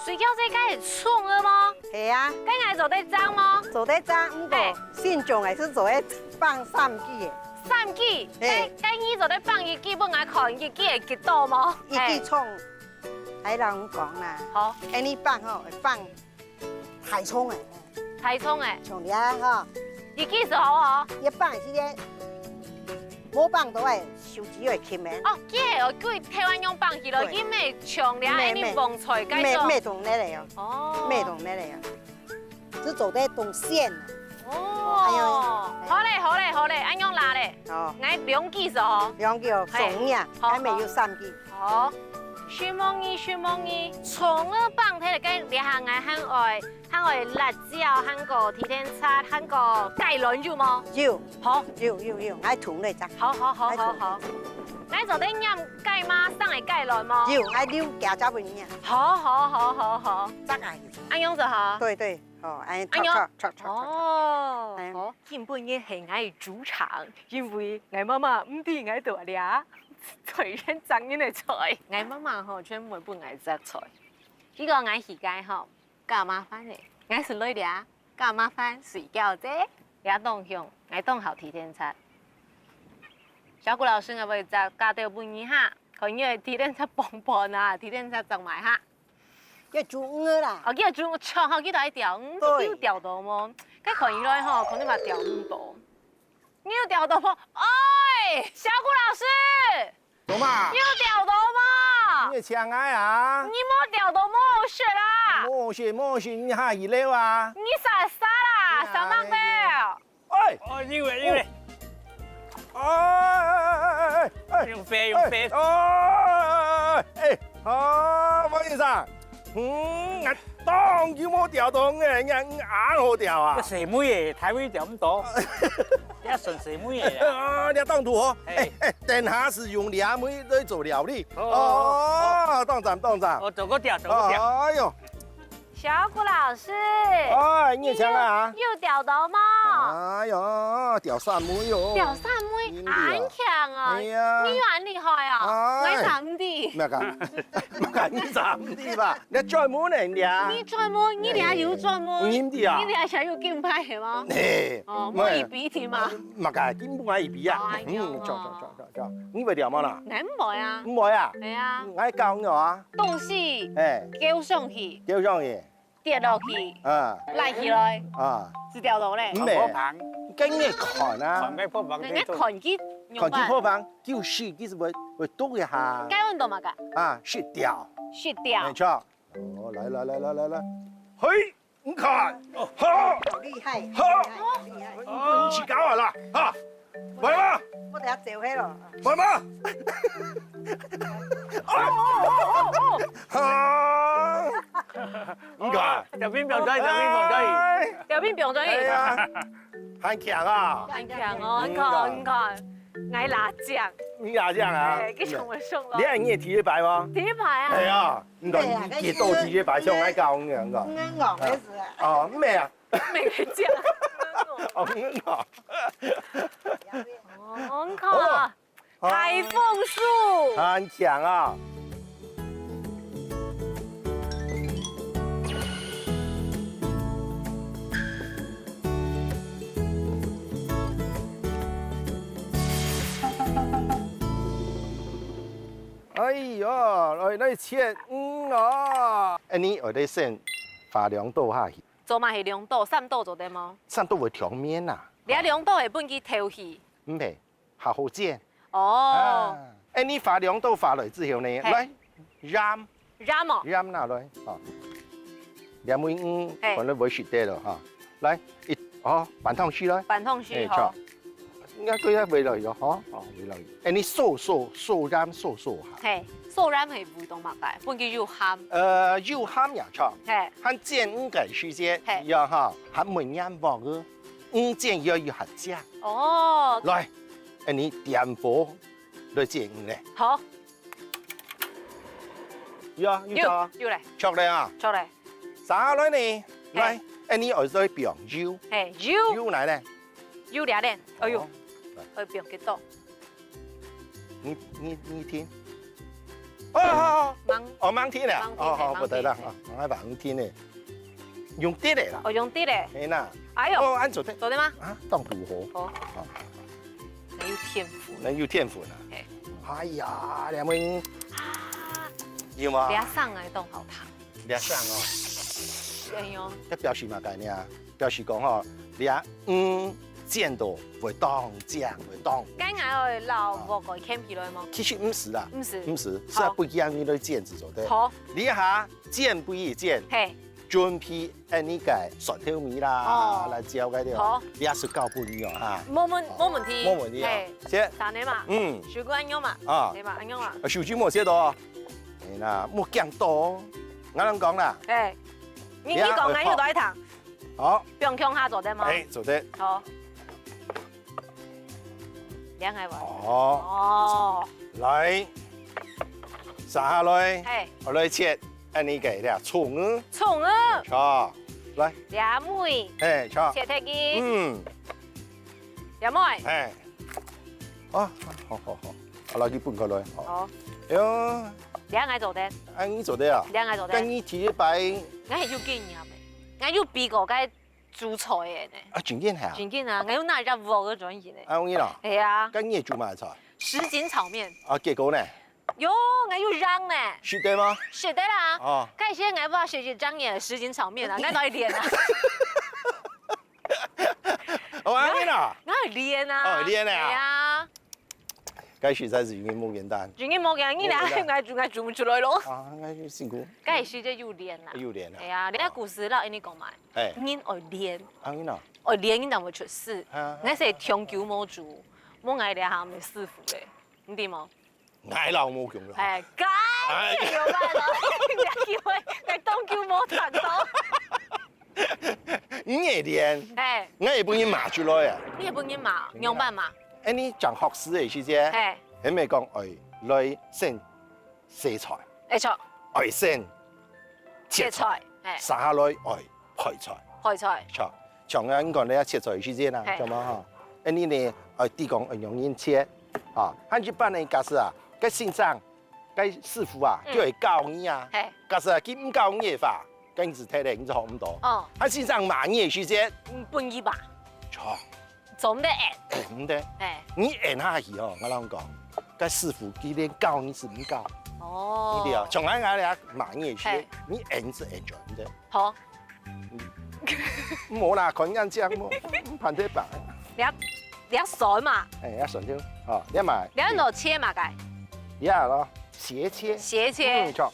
水餃這个係蔥个嗎？係啊。該𠊎做得蒸嗎？做得蒸，毋過嘿。新種个係做得放三支个。三支？嘿。該，該你做得放一支分𠊎看，一支會幾多嗎？一支蔥，嘿。還摎你講啦。好。恁呢放吼，放 大蔥仔。大蔥仔。像這吼。你幾時好哦？一放時間，無放到欸，手指會㧡个。哦，佢係哦，佢頭恁樣放起來，對。佢乜像這恁樣放菜該種。乜，乜，乜同个哦。哦。乜同个哦。只做得當鮮啊。哦。哎喲。好咧，好咧，好咧，恁樣啦咧。哦。𠊎兩支哦。兩支哦，嘿。送你啊，好，還沒有三支。好。 承蒙你，承蒙你。蔥仔放忒了，該這下𠊎還愛，還愛辣椒，還過甜甜醬，還過芥藍有無？有。好。有，有，有，𠊎同你講。好，好，好，好，好。𠊎做得拈該嗎？生个芥藍無？有，𠊎留加加分你啊。好，好，好，好，好。這个有。恁樣子哈。對，對，哦，哎，恁樣。哦，哎。好。今晡日係𠊎个主場，因為𠊎媽媽毋知𠊎到這。 菜園摘人个菜。𠊎媽媽吼，專門分𠊎摘菜。結果𠊎去該吼，較麻煩咧。𠊎係來這，較麻煩水餃仔，這當香，𠊎當好甜甜醬。小古老師，𠊎會摘加兜分你哈，看你个甜甜醬棒棒啊，甜甜醬摘埋哈。要煮魚啦。哦，要煮，像吼，佢都愛釣魚，嗯，對。佢有釣到無？該看起來吼，可能嘛釣毋到。 你有釣到無？哎，小古老師，做麼？你有釣到無？你請𠊎啊？你無釣到，無食啦！無食，無食，你下去尞啊？你煞煞啦，哎呀，啥物事？哎！哦，因為，因為。哎，哎，哎，哎，哎，用飛，用飛。哎，哎，哎，哎，啊，王先生，嗯，𠊎當久無釣到，你，你，你恁好釣啊？這細尾仔，大尾釣毋到。 這算細尾仔啊。啊，這當土哦。哎。哎，哎，等下係用這尾來做料理。哦，哦，哦，當讚，當讚。哦，做个釣，做个釣。哎喲。小古老師，哎，你也請啊？你有，有釣到嗎？哎喲，釣三尾喲。釣三尾，嗯，恁強啊！哎呀。你有恁厲害啊？哎。𠊎三弟。那個，那個，你三弟吧？ 你專門呢，你啊？你專門，你這有專門。你毋知啊？你這還有金牌係無？嘿，哦，無一比定嘛。麼个，金牌一比啊？哦，哎喲。嗯，走，走，走，走，走。你會釣無啦？𠊎毋會啊。毋會啊？係啊。𠊎教你啊。東西，哎。丟上去。丟上去。跌落去。啊。拉起來。啊。就釣到咧。毋係。跟你看啊。看該破網。𠊎，𠊎看佢，看佢破網，就是，就是會，會篤一下。該運動麼个？啊，食掉。食掉。沒錯。 哦，來，來，來，嘿，你看，哦，好，好厲害，好，好厲害，好厲害。你，你自家啊啦，哈，來吧，我等下走開了。來吧。哦，哦，哦，哦，哦。哈，你看。哦，小兵放在，小兵放在。哎。小兵放在。哎呀，還強啊。還強哦，你看，你看。 𠊎拿獎。你拿獎啊？哎，佢上來上來。你看你第一擺嗎？第一擺啊。哎呀，你講你幾多第一擺上來搞你講。嗯，我也是啊。哦，沒啊。沒獎。哦，很好。哦，很好。好。大豐收。很強啊。 哎喲，來，來切魚哦！哎，你愛得先劃兩刀下去。做麼个兩刀、三刀做得無？三刀會斷面啊。你兩刀會分佢透氣。毋係， 較好煎。哦。啊，哎，你劃兩刀劃來之後呢，嘿。來，鹽。鹽哦。鹽拿來，啊。鹽味，嗯，嘿。可能會食得了哈。來，一，哦，半湯匙來。半湯匙，哎，好。著。應該都要圍了有哈，哦，圍了有。哎，你掃掃，掃鹽掃掃哈。嘿，掃鹽係為著麼个？分佢有鹹。呃，有鹹也著。嘿。還煎魚个時節，嘿。要哈，還燜鹽鑊个。 魚煎要有下醬。哦。來，哎，你點火來煎魚咧。好。有啊，有著啊。有，有咧。著咧啊。著咧。續下來呢，嘿。來，哎，你愛再放油。嘿，油。油來咧。油咧咧，哎喲，哦，來。愛放幾多？ 你，你，你聽。哦，哦，哦。吂，哦，吂聽啊。吂聽，哦，哦，吂聽，毋得啦，嘿。哦，𠊎話你聽呢。用得个啦。哦，用得个。係啦。哎喲。哦，恁做得。做得嗎？啊，當符合。好。啊。你有天分。你有天分啊。嘿。哎呀，兩位。啊。有嗎？這聲來當好聽。 這聲哦。哎喲。這表示麼个呢？表示講吼，這魚煎到會當靚，會當。該𠊎愛摎鑊蓋掀起來無？其實毋使啦，毋使。毋使，好。係愛分佢來煎至做得。好。這下煎歸煎，嘿。準備恁呢个蒜頭米啦，哦。來椒該條。好。這係交分你哦哈。無問，無問題。無問題啊。嘿。切。三個嘛。嗯。手工恁樣嘛。啊。對嘛，恁樣嘛。啊，手機無切到哦。哎啦，莫驚到哦。 𠊎同你講啦。哎，你，你講，𠊎又在聽。好。放共下做得嗎？哎，做得。好。這樣个無？哦。哦。來，續下來，嘿。𠊎來切，恁呢个這蔥魚。蔥魚。好，來。這尾。嘿，好。切忒佢。嗯。這尾。嘿。啊，好，好，好。好，來，你分開來。好。好。哎喲。這樣𠊎做得。恁呢做得啊？這樣𠊎做得。該你第一擺。𠊎係有經驗个，𠊎有比過該煮菜个呢。啊，真經係啊？真經啊，𠊎有拿隻鑊个專業呢。啊，有影啦。係啊。該你會煮麼个菜？什錦炒麵。啊，結果呢？喲，𠊎有贏呢。食得嗎？食得啦。哦。該時𠊎話食一隻月什錦炒麵啊，𠊎都愛練啊。哦，恁呢啦。𠊎愛練啊。哦，練啊。係啊。該實在係有人無簡單。有人無簡單，你倈還還做毋出來咯。啊，該辛苦。該係就有練啦。有練啊。哎呀，人家古時老人講嘛，哎，人愛練，啊，你呢？愛練人正會出師。啊，𠊎係長久無做，無𠊎這下毋係師傅咧，你知無？ 𠊎老無共樣。哎，該，哎，有辦法，你機會，𠊎當久無談到。你也練，哎，𠊎也分人罵出來啊。你也分人罵，仰般罵？哎，你正學師个時節，哎，還無講，哎，來先洗菜，哎，著，哎，先切菜，切菜，哎，續下來，哎， 配菜。配菜。像，像恁講，你愛切菜个時節啊，嘿。著無吼？恁呢呢，愛知講愛仰般切，啊，還一般呢，假使啊，該先生，該師傅啊，嗯。就會教你啊。嘿。假使啊，佢毋教你个話，該你就忒咧，你就學毋到。哦。還先生罵你个時節，嗯，分佢罵。著。做毋得應。毋得。嘿。你應下去吼，𠊎摎你講，該師傅佢連教你都毋教。哦。你知啊，像𠊎，𠊎這罵你个時節，嘿。你應就應著，毋得。好。 無啦，看樣仔無，毋，毋，盤忒白。你愛，你愛算嘛？哎，愛算忒，哦，你嘛。你愛拿切嘛，該？你啊咯，斜切。斜切。嗯，著。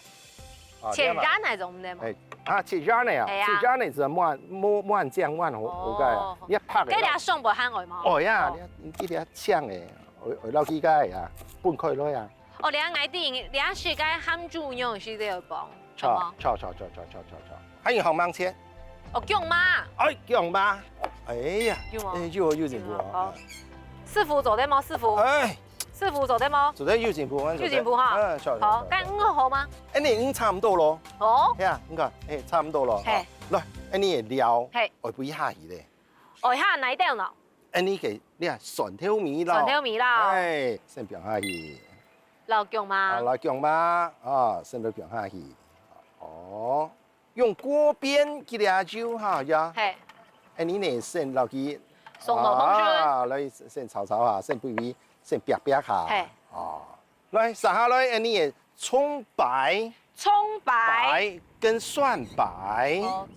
哦，切圓个總毋得嘛？哎，啊，切圓个啊，哎呀。切圓个係滿，滿，滿靚滿好，哦。好个啊，你愛拍个啦。該你愛上背還愛嘛？哦呀，哦。你，你這个靚个，愛，愛落去个啊，分開來啊。 哦，這下𠊎知，這下係該鹹豬肉係這个幫，著，著，著，著。還有好芒切。哦，薑嫲。哎，薑嫲。哎呀，有嗎？哎，有，有進步哦。有嗎？好。師傅做得無？師傅。哎。師傅做得無？做得有進步，有進步哈。哎，著，著，好，著，著。該五號嗎？哎，你已經差毋多咯。哦。係啊，你看，哎，差毋多咯。嘿。來，哎，你个料，嘿。愛分下去咧。哦，下哪一點呢？ 恁呢个，你看蒜頭米咯。蒜頭米咯。哎，先放下去。老薑嫲。啊，老薑嫲，啊，先放下去。哦，用鍋邊這个就好呀。嘿。哎，你呢，先落去。送到通訊。啊，來，先炒炒下，先微微，先煏煏下。嘿。哦，來，續下來，哎，你个蔥白。蔥白。白跟蒜白。哦，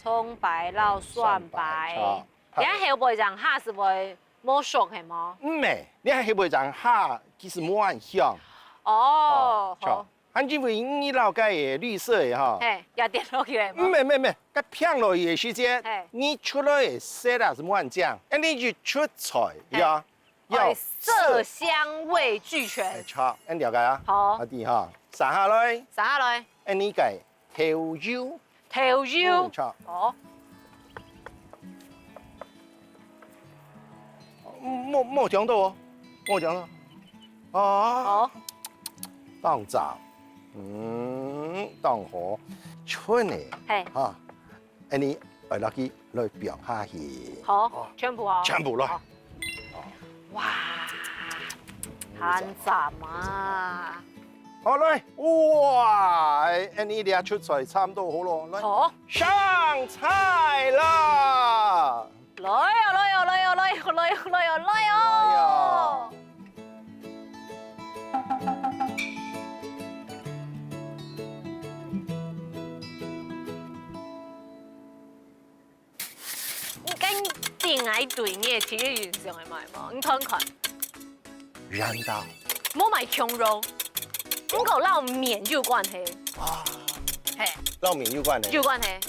蔥白摎蒜白。蒜白，好。 你看後背正下係會無熟係無？毋係，你看後背正下其實無恁香。哦，哦，好。像，還因為你摎該个綠色个吼。嘿，也跌落去了嘛。毋係，毋係，毋係，該放落去个時節，嘿。你出來个色啊係無恁靚，哎，你一出菜，嘿。呀，要哎，色香味俱全。哎，好，恁了解啊？好。啊，對哈，續下來。續下來。哎，你个 豆油。豆油。嗯，好。哦。無，無聽到哦，無聽到。哦。好。當讚，嗯，當好，春呢，嘿。哈，恁呢，愛落去來放下去。好，哦。全部哦。全部來。好。 哇，很讚啊！好，來，哇，哎，恁呢這出菜差毋多好咯，來，好。上菜啦！來哦，來哦，來哦，來哦，來哦，來哦，來哦！來哦。你敢知𠊎對你个第一印象係麼个無？你看看。原到。無麼个共樣，毋過摎麵有關係。啊。嘿。摎麵有關係。有關係。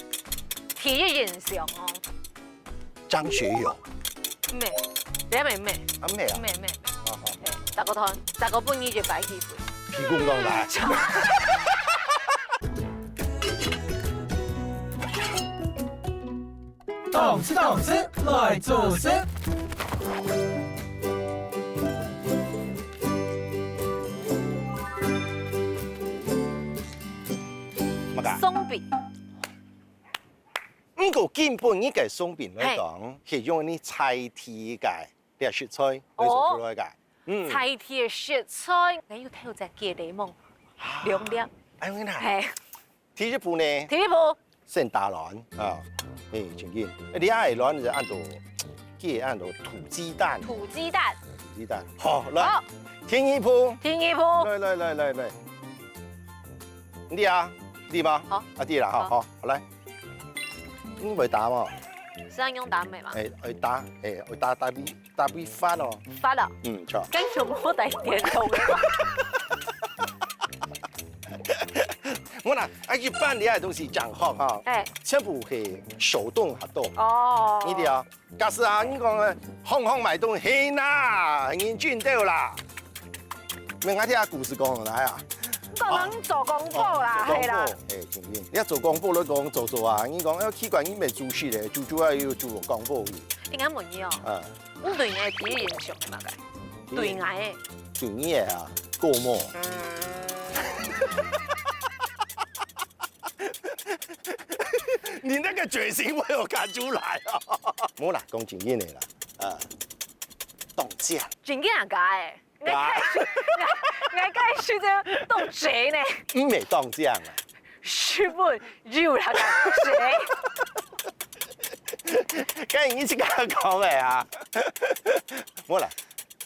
第一印象哦。張學友。毋係，這毋係，毋係。啊，毋係啊。毋係，毋係。啊，好。嘿，大哥團，大哥分你一擺機會。皮公講來。 動次動次來做事。麼个？鬆餅。毋過今晡日个鬆餅來講，嘿。係用你在地个這食材來做出來个。哦。嗯。在地个食材，還有豆仔雞檸檬，啊。兩粒。哎，我跟你講。嘿。 第一步呢，第一步。先打卵啊，哎，正經。哎，你愛卵是安到，叫安到土雞蛋。土雞蛋。土雞蛋。好，來。好。第二步。第二步。來，來，來，來，來。你啊，你嗎？好。啊，對啦，好，好。好，好，來。你會打嗎？係恁樣打个嘛？哎，愛打，哎，愛打，打比，打比發哦。發了，嗯，著。跟全部帶電筒个。無啦，啊，一般你个東西講好哈，哎，全部係手動合作。哦，你知啊？假使啊，你講，哎，行行買東西啦，人進到啦。 無，𠊎聽故事講來啊。講人做功課啦，啊，做功課，係啦。哎，正經，你做功課來講做做啊，你講，哎，奇怪，你毋係煮食个，煮煮啊又煮功課去。應該問你哦，嗯。你對𠊎第一印象係麼个？對𠊎个。對你个啊，過目。嗯。你那個嘴型我有看出來啊。無啦，講正經个啦，啊，當靚。正經啊，假个？ 𠊎該時節當濟呢。毋係當靚啊。食物有啦，當濟。該你自家講个啊。無啦，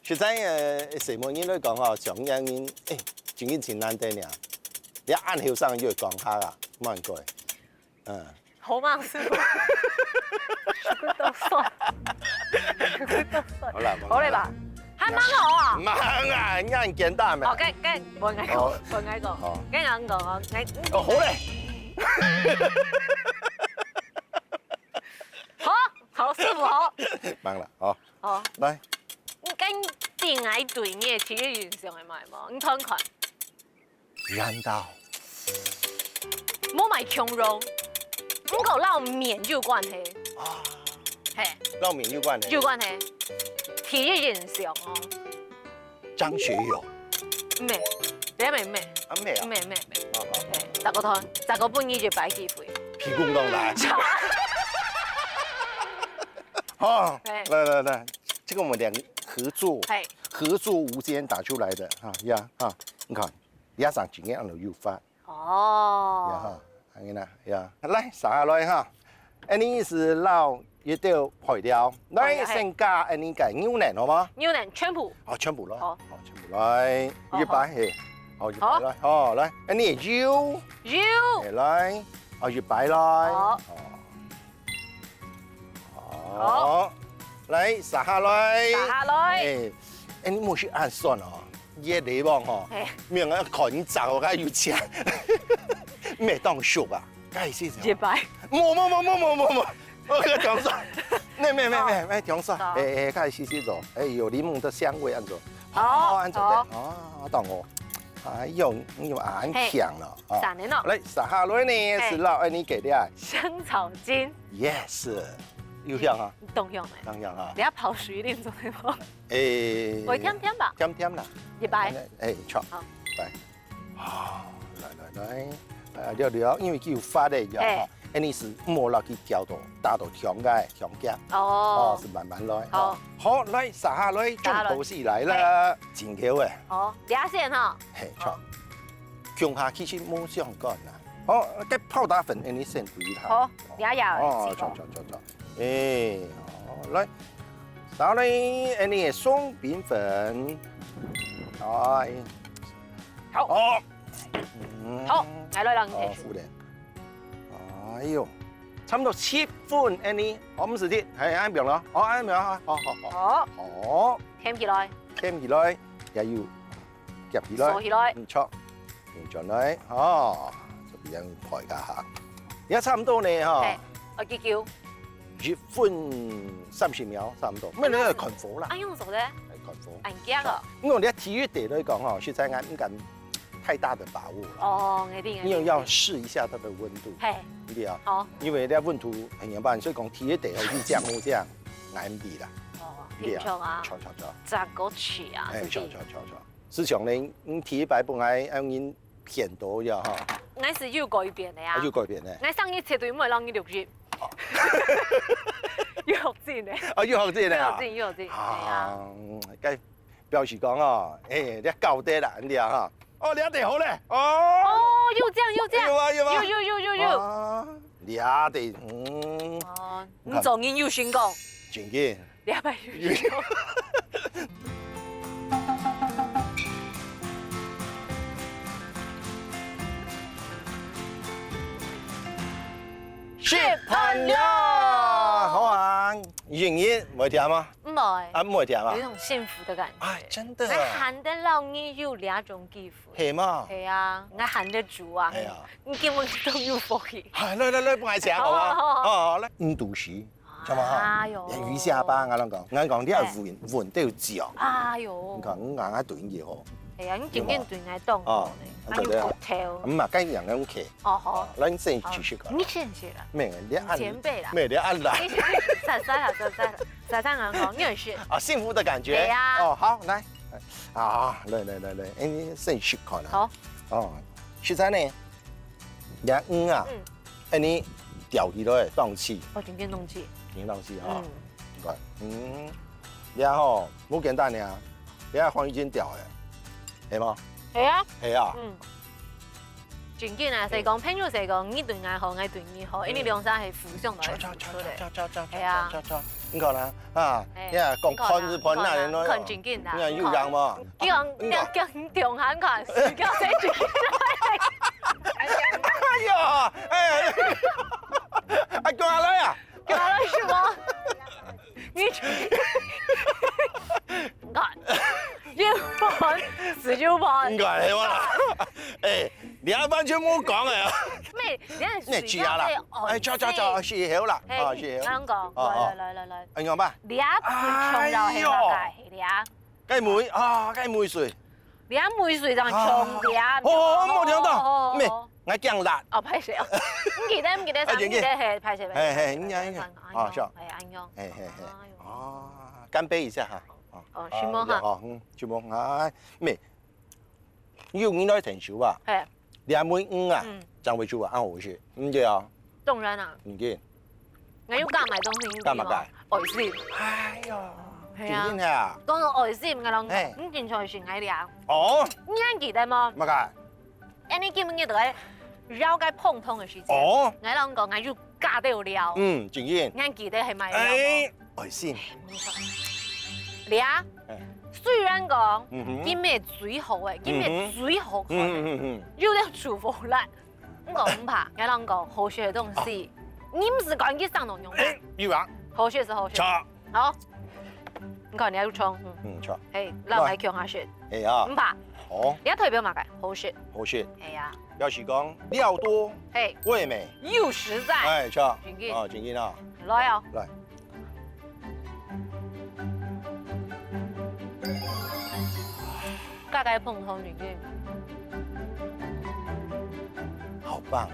實在，呃，細妹人來講吼，像恁樣人，哎，真經真難得呢。你恁後生就講下啊，莫怪。 嗯。好嘛，師傅。食到酸。食到酸。好啦，好了吧？還蠻好啊。蠻啊，你很簡單嘛。好，該，該，我來講，哦。我來講。好。該人講哦，該，哦，好嘞。好，好，師傅好。蠻啦，好。好。來。你跟定來對你个第一印象係麼个？你看看。 緣投。無麼个共樣，毋過摎麵有關係。啊。嘿。摎麵有關係。有關係。第一印象哦。張學友。毋係，這毋係，毋係。啊，毋係啊。毋係，毋係，毋係。哦，哦。嘿，逐個團，逐個分你一擺機會。皮公當來。好，嘿。來，來，來，這個我們兩個合作，嘿。合作無間打出來的，哈，呀，哈，你看。 這聲真个恁樣有法。哦。呀哈，恁樣啦，呀。來，續下來哈。恁樣係摎一兜配料，來，配料，嘿。先加恁樣个牛奶，好無？牛奶全部。哦，全部來。好。好，全部來。好，一擺，嘿。好，一擺來。好，來，恁樣油。油。嘿，來。哦，一擺來。好。哦。 好。好，來，續下來。續下來。哎，哎，你莫去恁算哦，這個地方吼，嘿。無人愛看你長，𠊎較有錢。毋係當熟啊，該係一擺。無，無，無，無，無，無，無，𠊎講錯。無，無，無，無，無，講錯。好。哎，哎，該係一種，哎，有檸檬的香味，恁樣。哦，哦，恁樣的。好。哦，懂哦。哎喲，你有恁強了啊。嘿。三個咯。來，續下來呢，嘿。係摎恁樣个啊。香草精。 Yes，有香啊。當香欸。當香啊。你愛泡水啉做得無？欸，會甜甜吧？甜甜啦。一擺。欸，著。好。來。啊，來，來，來。啊，了，了，因為佢有發个，你知道哈。欸。欸，你係莫落去攪到，打到強个，強強。哦。哦，係慢慢來。好。哦，好，來，續下來，續下來。重頭戲來了。欸。真巧欸。好，這先哈。嘿，著。好。 共下其實無相干啦。好，該泡打粉，恁樣先對下。好，這也有哦，一個。著，著，著，著。欸，好，來，續下來，恁樣个鬆餅粉。哎。好。好。嗯。好，𠊎來摎你提醒。哦，好咧。哎喲，差毋多七分，恁樣，好，毋使停，還，還毋用了，好，還毋用，好，好，好，好。好。好。添起來。添起來，也有 夾起來。鎖起來。嗯，著。轉來，吼，就恁樣蓋一下。也差毋多呢，吼。嘿，愛幾久？一分三十秒，差毋多。毋係，你愛看火啦。啊，用手的？愛看火。恁遽哦。因為你第一擺來講吼，實在𠊎毋敢太大的把握啦。哦，一定，一定。因為要試一下它的溫度。嘿。對啊。好。因為這溫度很嚴重，所以講第一擺愛去降溫這樣，𠊎毋知啦。哦，對啊。平常啊。著，著，著。炸過去啊，欸，自己。著，著，著，著。 市場呢，嗯，第一擺本來愛用人騙到呀，哈。𠊎係有改變个啊。啊，有改變个。𠊎生日絕對毋會讓你錄音。哦。有學精个。哦，有學精个啊。有學精，有學精，啊，對啊。該表示講哦，欸，你搞得啦，你啊哈。哦，了解好咧，哦。哦，有這樣，有這樣。有啊，有啊。有，有，有，有，有。啊，了解，嗯。哦，你做人有成功。正經。 兩百元。食飯了，好啊，一日會甜嗎？毋會。啊，毋會甜啊？有一種幸福的感覺。哎，真的啊。𠊎還得摎你有這種機會。係嗎？係啊，𠊎還得煮啊。哎呀。你根本都有福氣。哎，來來來，分𠊎食好嗎？好好好。哦，來，五度十，知道嗎？哎喲。魚蝦吧，𠊎摎你講，𠊎講你愛聞，哎。聞到醬。哎喲。你看，𠊎，𠊎對你好。哎呀，你真正對𠊎當好呢，哦，啊，你骨頭。毋嘛，該樣樣客。 哦，好。啊，來，你先試試看。好，你先試啦。咩，你恁，前輩啦。咩，你恁懶。你先，嗄嗄啦，嗄嗄啦，嗄嗄啦，講，你先試。啊，幸福的感覺。對呀。哦，好，來。啊，來來來來，哎，你先試看啊。好。哦，實在呢，你看魚啊，嗯。哎，你釣起來當脆。哦，真正當脆。真當脆哈。嗯。你看，嗯，你看吼，無簡單呀，你看黃魚精釣的，係無？係啊。係啊。嗯。 真緊啊，所以講，朋友所以講，你對𠊎好，𠊎對你好，因為兩儕係互相來付出的。係啊。你看啦，啊，哎，你看，講看日本那人咯，你看真緊啊，你看有樣無？你講，你講，你講，中韓看，叫誰真緊？哎呀，哎，啊，叫阿來啊！叫阿來是嗎？ 你，你看，日本，死日本。你看，係無啦？哎，你還完全無講哎。咩，你看，你試啊啦。哎，坐坐坐，試好啦，嘿，啊，試好。𠊎講，哦，哦。來來來來。哎，你看吧。你啊，最重要係麼个？哎喲。你啊。該梅，啊，該梅水。你啊，梅水正重要。哦，無聽到。哦，哦，哦。咩，𠊎驚辣。哦，歹勢哦。毋記得，毋記得，哎，毋記得，嘿，歹勢，歹勢。嘿，嘿，你看，你看。哎，恁樣。哦，笑。哎，恁樣。嘿，嘿，嘿。哎喲。哦，乾杯一下哈。哦，哦，承蒙哈。哦，嗯，承蒙，哎，咩，有人來𢯭手啊？嘿。你還問啊？嗯。張偉珠啊，啊，我是，嗯，對啊。當然啊。你看。 𠊎又加買東西，加麼个？愛心。哎喲，係啊。真正啊。講到愛心，𠊎摎你講，嘿。你真正係愛心。哦。你還記得無？麼个？恁呢今日就係要該碰糖个時節。哦。𠊎摎你講，𠊎又加到了。嗯，真正。你還記得係麼个？哎，愛心。無錯。你啊，哎。雖然講，嗯哼。今日最好个，今日最好看个，嗯哼。嗯哼，嗯哼。有點出風啦。 毋過毋怕，𠊎摎你講，好食个東西，你毋使管佢生到仰般。哎，有啊。好食係好食。著。好。你看你還有蔥，嗯。嗯，著。嘿，摎𠊎共下食。哎呀。毋怕。哦。你愛代表麼个？好食。好食。哎呀。表示講料多，嘿。味美。又實在。哎，著。真緊。哦，真緊啊。來哦。來。 加該碰糖入去。好棒！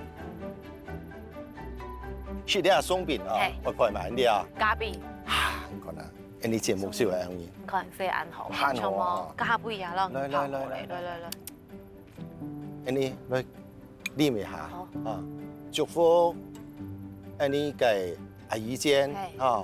係這鬆餅啊，嘿。會配麼个啊？咖啡。啊，你看啊，恁呢節目就係恁呢。你看，非常好，很好啊。像哦，咖啡啊，讓你來，來，泡過來，來，來。來，來，來。 恁呢，來，啉一下，好。啊，祝福恁呢个阿姨姐，嘿。啊，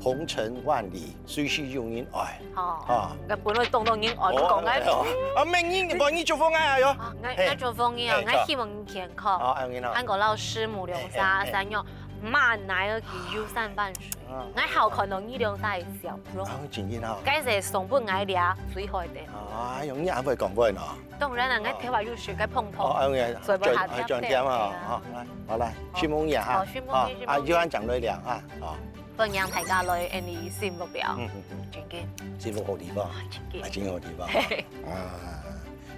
鵬程萬里，歲歲有人愛，好。啊。𠊎本來當多人愛，你講𠊎，哦，啊，明年，明年祝福𠊎啊，喲。啊，𠊎，嘿。𠊎祝福你啊，嘿，𠊎希望你健康。好，恁呢啦。還過摎師母兩儕，嘿，嘿，嘿。三樣，滿哪個有三萬歲。啊。𠊎好看到你兩儕个笑容。啊，真个啊。該係送分𠊎倈最好个。哎喲，你恁會講話喏。 當然啦，𠊎頭下有食个碰碰，哦，哎，所以無下轉，轉店啊，啊，好，來，好，來，好。承蒙你哈，好，承蒙你，啊，承蒙你。啊，有閒正來尞哈，啊。歡迎大家來𠊎等新屋尞，嗯，嗯，嗯。真个。新屋好地方，啊，真个。啊，真好地方。嘿。啊，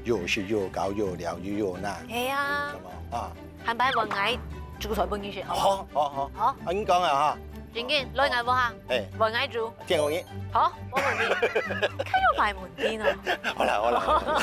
又係又高又尞又又大。係啊。知道嗎？啊。下擺換𠊎煮菜分你食，好無？好，好，好。好。啊，你講啊哈。真个，來𠊎屋下，嘿。換𠊎煮。聽我講。好，無問題。你看有麼問題呢？好啦，好啦，好啦。